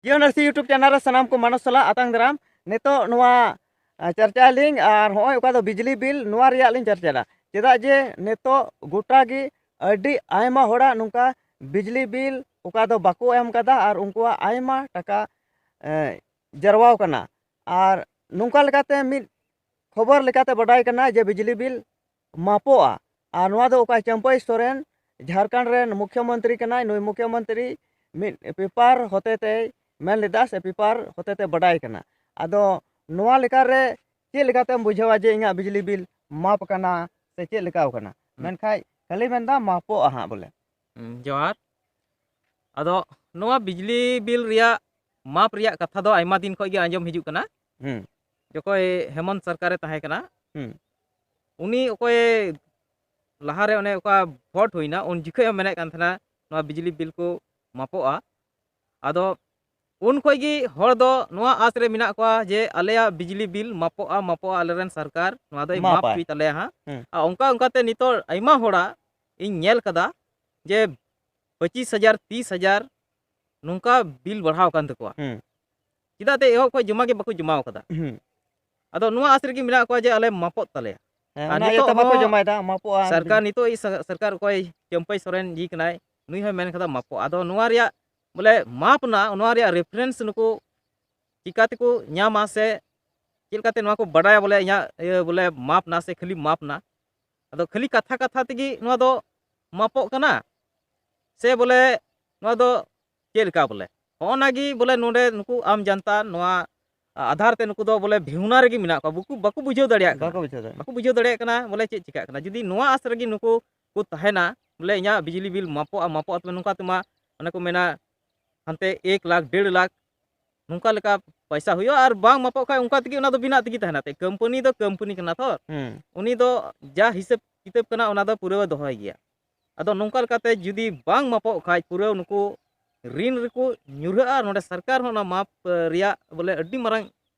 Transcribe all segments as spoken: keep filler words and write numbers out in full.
Jio Narsi YouTube channel ᱨᱮ ᱥᱟᱱᱟᱢ ᱠᱚ ᱢᱟᱱᱚᱥ ᱥᱟᱞᱟᱜ ᱟᱛᱟᱝ ᱫᱟᱨᱟᱢ᱾ ᱱᱤᱛᱚᱜ ᱱᱚᱣᱟ, ᱟ, ᱪᱟᱨᱪᱟᱭᱟᱞᱤᱧ, ᱟᱨ ᱦᱚᱸᱜᱼᱚᱭ ᱚᱠᱟ ᱫᱚ ᱵᱤᱡᱽᱞᱤ ᱵᱤᱞ, ᱱᱚᱣᱟ ᱨᱮᱭᱟᱜ ᱞᱤᱧ ᱪᱟᱨᱪᱟᱭᱟ᱾ ᱪᱮᱫᱟᱜ ᱡᱮ ᱱᱤᱛᱚᱜ ᱜᱚᱴᱟ ᱜᱮ ᱟᱹᱰᱤ ᱟᱭᱢᱟ ᱦᱚᱲᱟᱜ ᱱᱚᱝᱠᱟ ᱵᱤᱡᱽᱞᱤ ᱵᱤᱞ ᱚᱠᱟ ᱫᱚ ᱵᱟᱠᱚ ᱮᱢ ᱠᱟᱫᱟ ᱟᱨ ᱩᱱᱠᱩᱣᱟᱜ ᱟᱭᱢᱟ ᱴᱟᱠᱟ, ᱮ, ᱡᱟᱨᱣᱟᱣ ᱠᱟᱱᱟ᱾ ᱟᱨ ᱱᱚᱝᱠᱟ ᱞᱮᱠᱟᱛᱮ ᱢᱤᱫ ᱠᱷᱚᱵᱚᱨ ᱞᱮᱠᱟᱛᱮ ᱵᱟᱰᱟᱭ ᱠᱟᱱᱟ ᱡᱮ ᱵᱤᱡᱽᱞᱤ ᱵᱤᱞ ᱢᱟᱯᱚᱜᱼᱟ᱾ ᱟᱨ ᱱᱚᱣᱟ ᱫᱚ ᱚᱠᱟ ᱪᱟᱹᱢᱯᱟᱹᱭ ᱥᱚᱨᱮᱱ ᱡᱷᱟᱲᱠᱷᱚᱸᱰ ᱨᱮᱱ ᱢᱩᱠᱷᱭᱚᱢᱚᱱᱛᱨᱤ ᱠᱟᱱᱟᱭ, ᱱᱩᱭ ᱢᱩᱠᱷᱭᱚᱢᱚᱱᱛᱨᱤ ᱢᱤᱫ ᱯᱮᱯᱟᱨ ᱦᱚᱛᱮ ᱛᱮᱭ ᱢᱮᱱ ᱞᱮᱫᱟ ᱥᱮ ᱯᱮᱯᱟᱨ ᱦᱚᱛᱮ ᱛᱮ ᱵᱟᱰᱟᱭ ᱠᱟᱱᱟ᱾ ᱟᱫᱚ ᱱᱚᱣᱟ ᱞᱮᱠᱟᱨᱮ ᱪᱮᱫ ᱞᱮᱠᱟᱛᱮᱢ ᱵᱩᱡᱷᱟᱹᱣᱟ ᱡᱮ ᱤᱧᱟᱹᱜ ᱵᱤᱡᱽᱞᱤ ᱵᱤᱞ ᱢᱟᱯ ᱠᱟᱱᱟ ᱥᱮ ᱪᱮᱫ ᱞᱮᱠᱟᱣ ᱠᱟᱱᱟ? ᱦᱩᱸ᱾ ᱢᱮᱱᱠᱷᱟᱡ ᱠᱷᱟᱹᱞᱤ ᱢᱮᱱᱫᱟ ᱢᱟᱯᱚᱜᱼᱟ ᱦᱟᱸᱜ ᱵᱚᱞᱮ᱾ ᱦᱩᱸ, ᱡᱚᱦᱟᱨ᱾ ᱟᱫᱚ ᱱᱚᱣᱟ ᱵᱤᱡᱽᱞᱤ ᱵᱤᱞ ᱨᱮᱭᱟᱜ ᱢᱟᱯ ᱨᱮᱭᱟᱜ ᱠᱟᱛᱷᱟ ᱫᱚ ᱟᱭᱢᱟ ᱫᱤᱱ ᱠᱷᱚᱡ ᱜᱮ ᱟᱸᱡᱚᱢ ᱦᱤᱡᱩᱜ ᱠᱟᱱᱟ᱾ ᱦᱩᱸ᱾ ᱡᱚᱠᱷᱚᱡ ᱦᱮᱢᱚᱱᱛ ᱥᱚᱨᱠᱟᱨᱮ ᱛᱟᱦᱮᱸ ᱠᱟᱱᱟ, ᱦᱩᱸ᱾ ᱩᱱᱤ ᱚᱠᱚᱭ ᱞᱟᱦᱟᱨᱮ ᱚᱱᱮ ᱚᱠᱟ ᱵᱷᱳᱴ ᱦᱩᱭᱱᱟ, ᱩᱱ ᱡᱚᱠᱷᱚᱡ ᱦᱚᱸ ᱢᱮᱱᱮᱫ ᱠᱟᱱ ᱛᱟᱦᱮᱱᱟ ᱱᱚᱣᱟ ᱵᱤᱡᱽᱞᱤ ᱵᱤᱞ ᱠᱚ ᱢᱟᱯᱚᱜᱼᱟ᱾ ᱟᱫᱚ ᱩᱱ ᱠᱷᱚᱡ ᱜᱮ ᱦᱚᱲ ᱫᱚ ᱱᱚᱣᱟ ᱟᱥ ᱨᱮ ᱢᱮᱱᱟᱜ ᱠᱚᱣᱟ ᱡᱮ ᱟᱞᱮᱭᱟᱜ ᱵᱤᱡᱽᱞᱤ ᱵᱤᱞ ᱢᱟᱯᱚᱜᱼᱟ, ᱢᱟᱯᱚᱜᱼᱟ, ᱟᱞᱮᱨᱮᱱ ᱥᱚᱨᱠᱟᱨ ᱱᱚᱣᱟ ᱫᱚᱭ ᱢᱟᱯ ᱢᱟᱯᱟᱭ᱾ ᱦᱚᱪᱚᱭ ᱛᱟᱞᱮᱭᱟ ᱦᱟᱸᱜ᱾ ᱦᱩᱸ᱾ ᱟᱨ ᱚᱱᱠᱟ ᱚᱱᱠᱟᱛᱮ ᱱᱤᱛᱚᱜ ᱟᱭᱢᱟ ᱦᱚᱲᱟᱜ ᱤᱧ ᱧᱮᱞ ᱠᱟᱫᱟ ᱡᱮ ᱯᱚᱸᱪᱤᱥ ᱦᱟᱡᱟᱨ, ᱛᱤᱥ ᱦᱟᱡᱟᱨ ᱱᱚᱝᱠᱟ ᱵᱤᱞ ᱵᱟᱲᱦᱟᱣ ᱟᱠᱟᱱ ᱛᱟᱠᱚᱣᱟ᱾ ᱦᱩᱸ᱾ ᱪᱮᱫᱟᱜ ᱛᱮ ᱮᱦᱚᱵ ᱠᱷᱚᱡ ᱡᱚᱢᱟ ᱜᱮ ᱵᱟᱠᱚ ᱡᱚᱢᱟᱣ ᱠᱟᱫᱟ᱾ ᱦᱩᱸ᱾ ᱟᱫᱚ ᱱᱚᱣᱟ ᱟᱥ ᱨᱮᱜᱮ ᱢᱮᱱᱟᱜ ᱠᱚᱣᱟ ᱡᱮ ᱟᱞᱮ ᱢᱟᱯᱚᱜ ᱛᱟᱞᱮᱭᱟ᱾ ᱦᱮᱸ, ᱟᱨ ᱚᱱᱟ ᱱᱤᱛᱚᱜ ᱤᱭᱟᱹᱛᱮ ᱵᱟᱠᱚ ᱦᱚᱸ ᱡᱚᱢᱟᱭᱮᱫᱟ, ᱢᱟᱯᱚᱜᱼᱟ᱾ ᱥᱚᱨᱠᱟᱨ, ᱱᱤᱛᱚᱜ ᱤᱡ ᱥᱚ-, ᱥᱚᱨᱠᱟᱨ ᱚᱠᱚᱭ ᱪᱟᱹᱢᱯᱟᱹᱭ ᱥᱚᱨᱮᱱ ᱡᱤ ᱠᱟᱱᱟᱭ, ᱱᱩᱭ ᱦᱚᱸᱭ ᱢᱮᱱ ᱠᱟᱫᱟ ᱢᱟᱯᱚᱜ᱾ ᱟᱫᱚ ᱱᱚᱣᱟ ᱨᱮᱭᱟᱜ ᱵᱚᱞᱮ ᱢᱟᱯ ᱱᱟ, ᱱᱚᱣᱟ ᱨᱮᱭᱟᱜ ᱨᱮᱯᱷᱟᱨᱮᱱᱥ ᱱᱩᱠᱩ ᱪᱤᱠᱟ ᱛᱮᱠᱚ ᱧᱟᱢᱟ ᱥᱮ ᱪᱮᱫ ᱞᱮᱠᱟᱛᱮ ᱱᱚᱣᱟ ᱠᱚ ᱵᱟᱰᱟᱭᱟ ᱵᱚᱞᱮ ᱤᱧᱟᱹᱜ ᱤᱭᱟᱹ ᱵᱚᱞᱮ ᱢᱟᱯ ᱱᱟ ᱥᱮ ᱠᱷᱟᱹᱞᱤ ᱢᱟᱯ ᱱᱟ? ᱟᱫᱚ ᱠᱷᱟᱹᱞᱤ ᱠᱟᱛᱷᱟ ᱠᱟᱛᱷᱟ ᱛᱮᱜᱮ ᱱᱚᱣᱟ ᱫᱚ ᱢᱟᱯᱚᱜ ᱠᱟᱱᱟ ᱥᱮ ᱵᱚᱞᱮ ᱱᱚᱣᱟ ᱫᱚ ᱪᱮᱫ ᱞᱮᱠᱟ ᱵᱚᱞᱮ? ᱦᱚᱸᱜᱼᱚ ᱱᱟ ᱜᱮ ᱵᱚᱞᱮ ᱱᱚᱰᱮ ᱱᱩᱠᱩ ᱟᱢ ᱡᱟᱱᱛᱟ ᱱᱚᱣᱟ ᱟᱫᱷᱟᱨ ᱛᱮ ᱱᱩᱠᱩ ᱫᱚ ᱵᱚᱞᱮ ᱵᱷᱤᱣᱱᱟ ᱨᱮᱜᱮ ᱢᱮᱱᱟᱜ ᱠᱚᱣᱟ, ᱵᱟᱠᱚ, ᱵᱟᱠᱚ ᱵᱩᱡᱷᱟᱹᱣ ᱫᱟᱲᱮᱭᱟᱜ ᱠᱟᱱᱟ᱾ ᱵᱟᱠᱚ ᱵᱩᱡᱷᱟᱹᱣ ᱫᱟᱲᱮᱭᱟᱜ ᱠᱟᱱᱟ᱾ ᱵᱟᱠᱚ ᱵᱩᱡᱷᱟᱹᱣ ᱫᱟᱲᱮᱭᱟᱜ ᱠᱟᱱᱟ ᱵᱚᱞᱮ ᱪᱮᱫ ᱪᱤᱠᱟᱹᱜ ᱠᱟᱱᱟ᱾ ᱡᱩᱫᱤ ᱱᱚᱣᱟ ᱟᱥ ᱨᱮᱜᱮ ᱱᱩᱠᱩ ᱠᱚ ᱛᱟᱦᱮᱱᱟ ᱵᱚᱞᱮ ᱤᱧᱟᱹᱜ ᱵᱤᱡᱽᱞᱤ ᱵᱤᱞ ᱢᱟᱯᱚᱜᱼᱟ, ᱢᱟᱯᱚᱜᱼᱟ, ᱛᱚᱵᱮ ᱱᱚᱝᱠᱟ ᱛᱮᱢᱟ ᱚᱱᱮ ᱠᱚ ᱢᱮᱱᱟ ᱦᱟᱱᱛᱮ ᱮᱠ ᱞᱟᱠᱷ, ᱰᱮᱲ ᱞᱟᱠᱷ ᱱᱚᱝᱠᱟ ᱞᱮᱠᱟ ᱯᱚᱭᱥᱟ ᱦᱩᱭᱩᱜᱼᱟ, ᱟᱨ ᱵᱟᱝ ᱢᱟᱯᱚᱜ ᱠᱷᱟᱡ ᱚᱱᱠᱟ ᱛᱮᱜᱮ ᱚᱱᱟ ᱫᱚ ᱵᱮᱱᱟᱜ ᱛᱮᱜᱮ ᱛᱟᱦᱮᱱᱟ᱾ ᱛᱮ ᱠᱳᱢᱯᱟᱱᱤ ᱫᱚ ᱠᱳᱢᱯᱟᱱᱤ ᱠᱟᱱᱟ ᱛᱚ, ᱦᱩᱸ᱾ ᱩᱱᱤ ᱫᱚ ᱡᱟ ᱦᱤᱥᱟᱹᱵ ᱠᱤᱛᱟᱹᱵ ᱠᱟᱱᱟ ᱚᱱᱟ ᱫᱚ ᱯᱩᱨᱟᱹᱣ ᱫᱚᱦᱚᱭ ᱜᱮᱭᱟ᱾ ᱟᱫᱚ ᱱᱚᱝᱠᱟ ᱞᱮᱠᱟᱛᱮ ᱡᱩᱫᱤ ᱵᱟᱝ ᱢᱟᱯᱚᱜ ᱠᱷᱟᱡ ᱯᱩᱨᱟᱹ ᱱᱩᱠᱩ ᱨᱤᱱ ᱨᱮᱠᱚ ᱧᱩᱨᱦᱟᱹᱜᱼᱟ᱾ ᱱᱚᱰᱮ ᱥᱚᱨᱠᱟᱨ ᱦᱚᱸ ᱚᱱᱟ ᱢᱟᱯ, ᱮ, ᱨᱮᱭᱟᱜ ᱵᱚᱞᱮ ᱟᱹᱰᱤ ᱢᱟᱨᱟᱝ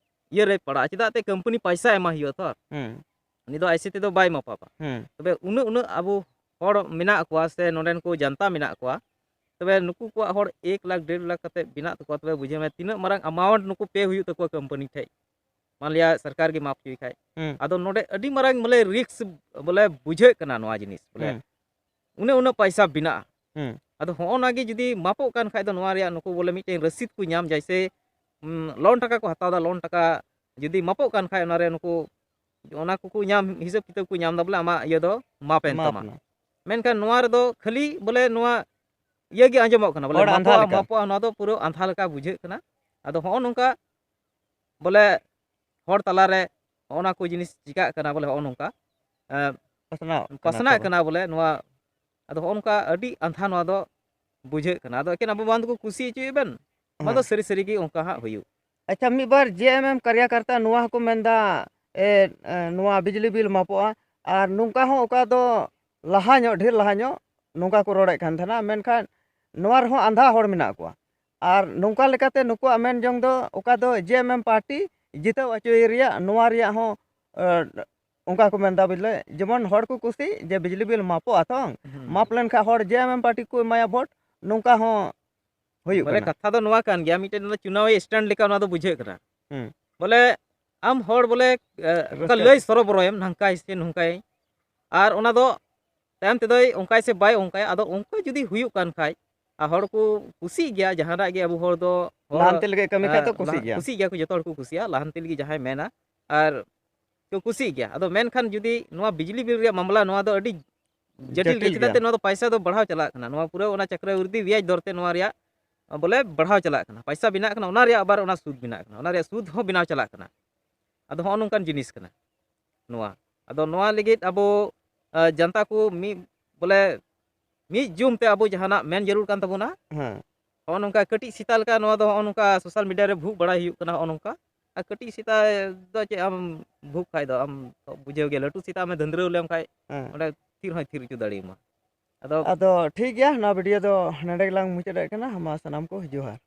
ᱤᱭᱟᱹ ᱨᱮ ᱯᱟᱲᱟᱜᱼᱟ, ᱪᱮᱫᱟᱜ ᱛᱮ ᱠᱳᱢᱯᱟᱱᱤ ᱯᱚᱭᱥᱟ ᱮᱢᱟ ᱦᱩᱭᱩᱜᱼᱟ ᱛᱚ᱾ ᱦᱩᱸ᱾ ᱩᱱᱤ ᱫᱚ ᱟᱭᱥᱮ ᱛᱮᱫᱚ ᱵᱟᱭ ᱢᱟᱯᱟ᱾ ᱦᱩᱸ᱾ ᱛᱚᱵᱮ ᱩᱱᱟᱹᱜ, ᱩᱱᱟᱹᱜ ᱟᱵᱚ ᱦᱚᱲ ᱢᱮᱱᱟᱜ ᱠᱚᱣᱟ ᱥᱮ ᱱᱚᱰᱮᱱ ᱠᱚ ᱡᱟᱱᱛᱟ ᱢᱮᱱᱟᱜ ᱠᱚᱣᱟ, ᱛᱚᱵᱮ ᱱᱩᱠᱩ ᱠᱚᱣᱟᱜ ᱦᱚᱲ ᱮᱠ ᱞᱟᱠᱷ ᱰᱮᱲ ᱞᱟᱠᱷ ᱠᱟᱛᱮ ᱵᱮᱱᱟᱜ ᱛᱟᱠᱚᱣᱟ, ᱛᱚᱵᱮ ᱵᱩᱡᱷᱟᱹᱣ ᱢᱮ ᱛᱤᱱᱟᱹᱜ ᱢᱟᱨᱟᱝ ᱮᱢᱟᱣᱩᱱᱴ ᱱᱩᱠᱩ ᱯᱮ ᱦᱩᱭᱩᱜ ᱛᱟᱠᱚᱣᱟ ᱠᱳᱢᱯᱟᱱᱤ ᱴᱷᱮᱡ᱾ ᱢᱟᱱ ᱞᱤᱭᱟ ᱥᱚᱨᱠᱟᱨ ᱜᱮ ᱢᱟᱯ ᱦᱚᱪᱚᱭ ᱠᱷᱟᱡ᱾ ᱦᱩᱸ᱾ ᱟᱫᱚ ᱱᱚᱰᱮ ᱟᱹᱰᱤ ᱢᱟᱨᱟᱝ ᱵᱚᱞᱮ ᱨᱤᱠᱥ ᱵᱚᱞᱮ ᱵᱩᱡᱷᱟᱹᱜ ᱠᱟᱱᱟ ᱱᱚᱣᱟ ᱡᱤᱱᱤᱥ ᱵᱚᱞᱮ᱾ ᱦᱩᱸ᱾ ᱩᱱᱟᱹᱜ ᱩᱱᱟᱹᱜ ᱯᱚᱭᱥᱟ ᱵᱮᱱᱟᱜᱼᱟ᱾ ᱦᱩᱸ᱾ ᱟᱫᱚ ᱦᱚᱸᱜᱼᱚ ᱱᱟ ᱜᱮ ᱡᱩᱫᱤ ᱢᱟᱯᱚᱜ ᱠᱟᱱ ᱠᱷᱟᱡ ᱫᱚ ᱱᱚᱣᱟ ᱨᱮᱭᱟᱜ ᱱᱩᱠᱩ ᱵᱚᱞᱮ ᱢᱤᱫᱴᱮᱱ ᱨᱚᱥᱤᱫ ᱠᱚ ᱧᱟᱢ, ᱡᱮᱭᱥᱮ, ᱩᱢ, ᱞᱳᱱ ᱴᱟᱠᱟ ᱠᱚ ᱦᱟᱛᱟᱣ ᱮᱫᱟ, ᱞᱳᱱ ᱴᱟᱠᱟ ᱡᱩᱫᱤ ᱢᱟᱯᱚᱜ ᱠᱟᱱ ᱠᱷᱟᱡ ᱚᱱᱟ ᱨᱮ ᱱᱩᱠᱩ ᱚᱱᱟ ᱠᱚᱠᱚ ᱧᱟᱢ, ᱦᱤᱥᱟᱹᱵ ᱠᱤᱛᱟᱹᱵ ᱠᱚ ᱧᱟᱢ ᱮᱫᱟ ᱵᱚᱞᱮ ᱟᱢᱟᱜ ᱤᱭᱟᱹ ᱫᱚ ᱢᱟᱯ ᱮᱱ ᱢᱟᱯ ᱛᱟᱢᱟ᱾ ᱱᱟ᱾ ᱢᱮᱱᱠᱷᱟᱱ ᱱᱚᱣᱟ ᱨᱮᱫᱚ ᱠᱷᱟᱹᱞᱤ ᱵᱚᱞᱮ ᱱᱚᱣᱟ ᱤᱭᱟᱹ ᱜᱮ ᱟᱸᱡᱚᱢᱚᱜ ᱠᱟᱱᱟ ᱵᱚᱞᱮ ᱦᱚᱲ ᱟᱸᱫᱷᱟ ᱢᱟᱯᱚᱜᱼᱟ, ᱞᱮᱠᱟ᱾ ᱢᱟᱯᱚᱜᱼᱟ, ᱱᱚᱣᱟ ᱫᱚ ᱯᱩᱨᱟᱹ ᱟᱸᱫᱷᱟ ᱞᱮᱠᱟ ᱵᱩᱡᱷᱟᱹᱜ ᱠᱟᱱᱟ᱾ ᱟᱫᱚ ᱦᱚᱸᱜᱼᱚ ᱱᱚᱝᱠᱟ ᱵᱚᱞᱮ ᱦᱚᱲ ᱛᱟᱞᱟᱨᱮ ᱦᱚᱸᱜᱼᱚ ᱱᱟ ᱠᱚ ᱡᱤᱱᱤᱥ ᱪᱤᱠᱟᱹᱜ ᱠᱟᱱᱟ ᱵᱚᱞᱮ ᱦᱚᱸᱜᱼᱚ ᱱᱚᱝᱠᱟ, ᱮᱸ, ᱯᱟᱥᱱᱟᱣ ᱠᱟᱱᱟ ᱯᱟᱥᱱᱟᱜ ᱛᱟᱵᱚᱱ᱾ ᱠᱟᱱᱟ ᱵᱚᱞᱮ ᱱᱚᱣᱟ᱾ ᱟᱫᱚ ᱦᱚᱸᱜᱼᱚ ᱱᱚᱝᱠᱟ ᱟᱹᱰᱤ ᱟᱸᱫᱷᱟ ᱱᱚᱣᱟ ᱫᱚ ᱵᱩᱡᱷᱟᱹᱜ ᱠᱟᱱᱟ᱾ ᱟᱫᱚ ᱮᱠᱮᱱ ᱟᱵᱚ ᱵᱟᱝ ᱫᱚᱠᱚ ᱠᱩᱥᱤ ᱦᱚᱪᱚᱭᱮᱫ ᱵᱮᱱ, ᱱᱚᱣᱟ ᱫᱚ ᱦᱮᱸ᱾ ᱥᱟᱹᱨᱤ ᱥᱟᱹᱨᱤ ᱜᱮ ᱚᱱᱠᱟ ᱦᱟᱸᱜ ᱦᱩᱭᱩᱜ᱾ ᱟᱪᱪᱷᱟ, ᱢᱤᱫ ᱵᱟᱨ ᱡᱮ ᱮᱢ ᱮᱢ ᱠᱟᱨᱭᱟᱠᱟᱨᱛᱟ ᱱᱚᱣᱟ ᱦᱚᱸᱠᱚ ᱢᱮᱱᱫᱟ, ᱮ, ᱮ, ᱱᱚᱣᱟ ᱵᱤᱡᱽᱞᱤ ᱵᱤᱞ ᱢᱟᱯᱚᱜᱼᱟ, ᱟᱨ ᱱᱚᱝᱠᱟ ᱦᱚᱸ ᱚᱠᱟ ᱫᱚ ᱞᱟᱦᱟ ᱧᱚᱜ, ᱰᱷᱮᱨ ᱞᱟᱦᱟ ᱧᱚᱜ ᱱᱚᱝᱠᱟ ᱠᱚ ᱨᱚᱲᱮᱫ ᱠᱟᱱ ᱛᱟᱦᱮᱱᱟ, ᱢᱮᱱᱠᱷᱟᱱ ᱱᱚᱣᱟ ᱨᱮᱦᱚᱸ ᱟᱸᱫᱷᱟ ᱦᱚᱲ ᱢᱮᱱᱟᱜ ᱠᱚᱣᱟ᱾ ᱟᱨ ᱱᱚᱝᱠᱟ ᱞᱮᱠᱟᱛᱮ ᱱᱩᱠᱩᱣᱟᱜ ᱢᱮᱱ ᱡᱚᱝ ᱫᱚ ᱚᱠᱟ ᱫᱚ ᱡᱮ ᱮᱢ ᱮᱢ ᱯᱟᱨᱴᱤ ᱡᱤᱛᱟᱹᱣ ᱦᱚᱪᱚᱭᱮ ᱨᱮᱭᱟᱜ ᱱᱚᱣᱟ ᱨᱮᱭᱟᱜ ᱦᱚᱸ, ᱮ, ᱚᱱᱠᱟ ᱠᱚ ᱢᱮᱱᱫᱟ ᱵᱚᱞᱮ, ᱡᱮᱢᱚᱱ ᱦᱚᱲ ᱠᱚ ᱠᱩᱥᱤ ᱡᱮ ᱵᱤᱡᱽᱞᱤ ᱵᱤᱞ ᱢᱟᱯᱚᱜᱼᱟ ᱛᱚ, ᱦᱩᱸ᱾ ᱢᱟᱯ ᱞᱮᱱᱠᱷᱟᱱ ᱦᱚᱲ ᱡᱮ ᱮᱢ ᱮᱢ ᱯᱟᱨᱴᱤ ᱠᱚ ᱮᱢᱟᱭᱟ ᱵᱷᱳᱴ, ᱱᱚᱝᱠᱟ ᱦᱚᱸ ᱦᱩᱭᱩᱜ ᱵᱚᱞᱮ ᱠᱟᱱᱟ᱾ ᱠᱟᱛᱷᱟ ᱫᱚ ᱱᱚᱣᱟ ᱠᱟᱱ ᱜᱮᱭᱟ, ᱢᱤᱫᱴᱮᱱ ᱚᱱᱟ ᱪᱩᱱᱟᱣᱤ ᱥᱴᱮᱱᱰ ᱞᱮᱠᱟ ᱚᱱᱟ ᱫᱚ ᱵᱩᱡᱷᱟᱹᱜ ᱠᱟᱱᱟ᱾ ᱦᱩᱸ᱾ ᱵᱚᱞᱮ ᱟᱢ ᱦᱚᱲ ᱵᱚᱞᱮ, ᱮ, ᱚᱱᱠᱟ ᱨᱟᱹᱥᱠᱟᱹ ᱞᱟᱹᱭ ᱥᱚᱨᱚᱵᱚᱨᱚᱭᱮᱢ ᱱᱟᱝᱠᱟᱭ ᱥᱮ ᱱᱚᱝᱠᱟᱭ, ᱟᱨ ᱚᱱᱟ ᱫᱚ ᱛᱟᱭᱚᱢ ᱛᱮᱫᱚᱭ ᱚᱱᱠᱟᱭ ᱥᱮ ᱵᱟᱭ ᱚᱱᱠᱟᱭᱟ᱾ ᱟᱫᱚ ᱚᱱᱠᱟ ᱡᱩᱫᱤ ᱦᱩᱭᱩᱜ ᱠᱟᱱ ᱠᱷᱟᱡ, ᱟᱨ ᱦᱚᱲ ᱠᱚ ᱠᱩᱥᱤᱜ ᱜᱮᱭᱟ, ᱡᱟᱦᱟᱱᱟᱜ ᱜᱮ ᱟᱵᱚ ᱦᱚᱲ ᱫᱚ ᱦᱚᱲ, ᱞᱟᱦᱟᱱᱛᱤ ᱞᱟᱹᱜᱤᱫ ᱠᱟᱹᱢᱤ ᱠᱷᱟᱡ ᱫᱚ ᱮ, ᱠᱩᱥᱤᱜ ᱞᱟᱦᱟ-, ᱜᱮᱭᱟ᱾ ᱠᱩᱥᱤᱜ ᱜᱮᱭᱟ ᱠᱚ, ᱡᱚᱛᱚ ᱦᱚᱲ ᱠᱚ ᱠᱩᱥᱤᱭᱟᱜᱼᱟ ᱞᱟᱦᱟᱱᱛᱤ ᱞᱟᱹᱜᱤᱫ ᱡᱟᱦᱟᱸᱭ ᱢᱮᱱᱟ, ᱟᱨ ᱠᱚ ᱠᱩᱥᱤᱜ ᱜᱮᱭᱟ᱾ ᱟᱫᱚ ᱢᱮᱱᱠᱷᱟᱱ ᱡᱩᱫᱤ ᱱᱚᱣᱟ ᱵᱤᱡᱽᱞᱤ ᱵᱤᱞ ᱨᱮᱭᱟᱜ ᱢᱟᱢᱞᱟ, ᱱᱚᱣᱟ ᱫᱚ ᱟᱹᱰᱤ ᱡᱚᱴᱤᱞ ᱜᱮ, ᱡᱚᱴᱤᱞ ᱪᱮᱫᱟᱜ ᱜᱮᱭᱟ᱾ ᱛᱮ ᱱᱚᱣᱟ ᱫᱚ ᱯᱟᱭᱥᱟ ᱫᱚ ᱵᱟᱲᱦᱟᱣ ᱪᱟᱞᱟᱜ ᱠᱟᱱᱟ, ᱱᱚᱣᱟ ᱯᱩᱨᱟᱹ ᱚᱱᱟ ᱪᱟᱠᱨᱚᱵᱚᱨᱛᱤ ᱵᱮᱭᱟᱡᱽ ᱫᱚᱨ ᱛᱮ ᱱᱚᱣᱟ ᱨᱮᱭᱟᱜ ᱵᱚᱞᱮ ᱵᱟᱲᱦᱟᱣ ᱪᱟᱞᱟᱜ ᱠᱟᱱᱟ, ᱯᱟᱭᱥᱟ ᱵᱮᱱᱟᱜ ᱠᱟᱱᱟ, ᱚᱱᱟ ᱨᱮᱭᱟᱜ ᱟᱵᱟᱨ ᱚᱱᱟ ᱥᱩᱫ ᱵᱮᱱᱟᱜ ᱠᱟᱱᱟ, ᱚᱱᱟ ᱨᱮᱭᱟᱜ ᱥᱩᱫ ᱦᱚᱸ ᱵᱮᱱᱟᱣ ᱪᱟᱞᱟᱜ ᱠᱟᱱᱟ᱾ ᱟᱫᱚ ᱦᱚᱸᱜᱼᱚ ᱱᱚᱝᱠᱟᱱ ᱡᱤᱱᱤᱥ ᱠᱟᱱᱟ ᱱᱚᱣᱟ᱾ ᱟᱫᱚ ᱱᱚᱣᱟ ᱞᱟᱹᱜᱤᱫ ᱟᱵᱚ, ᱟ, ᱡᱟᱱᱛᱟ ᱠᱚ ᱢᱤᱫ, ᱵᱚᱞᱮ ᱢᱤᱫ ᱡᱩᱢ ᱛᱮ ᱟᱵᱚ ᱡᱟᱦᱟᱱᱟᱜ ᱢᱮᱱ ᱡᱟᱹᱨᱩᱲ ᱠᱟᱱ ᱛᱟᱵᱚᱱᱟ᱾ ᱦᱮᱸ᱾ ᱦᱚᱸᱜᱼᱚ ᱱᱚᱝᱠᱟ ᱠᱟᱹᱴᱤᱡ ᱥᱮᱛᱟ ᱞᱮᱠᱟ ᱱᱚᱣᱟ ᱫᱚ ᱦᱚᱸᱜᱼᱚ ᱱᱚᱝᱠᱟ ᱥᱳᱥᱟᱞ ᱢᱤᱰᱤᱭᱟ ᱨᱮ ᱵᱷᱩᱜ ᱵᱟᱲᱟᱭ ᱦᱩᱭᱩᱜ ᱠᱟᱱᱟ ᱦᱚᱸᱜᱼᱚ ᱱᱚᱝᱠᱟ᱾ ᱟᱨ ᱠᱟᱹᱴᱤᱡ ᱥᱮᱛᱟ ᱫᱚ ᱪᱮᱫ ᱟᱢ ᱵᱷᱩᱜ ᱠᱷᱟᱡ ᱫᱚ ᱟᱢ ᱵᱩᱡᱷᱟᱹᱣ ᱜᱮᱭᱟ, ᱞᱟᱹᱴᱩ ᱥᱮᱛᱟ ᱟᱢᱮ ᱫᱷᱟᱹᱱᱫᱽᱨᱟᱹᱣ ᱞᱮᱢ ᱠᱷᱟᱡ ᱦᱮᱸ᱾ ᱚᱸᱰᱮ ᱛᱷᱤᱨ ᱦᱚᱸᱭ ᱛᱷᱤᱨ ᱦᱚᱪᱚ ᱫᱟᱲᱮᱭᱟᱢᱟ᱾ ᱟᱫᱚ ᱟᱫᱚ ᱴᱷᱤᱠ ᱜᱮᱭᱟ, ᱱᱚᱣᱟ ᱵᱷᱤᱰᱤᱭᱳ ᱫᱚ ᱱᱚᱸᱰᱮ ᱜᱮᱞᱟᱝ ᱢᱩᱪᱟᱹᱫ ᱮᱫ ᱠᱟᱱᱟ᱾ ᱢᱟ ᱥᱟᱱᱟᱢ ᱠᱚ ᱡᱚᱦᱟᱨ᱾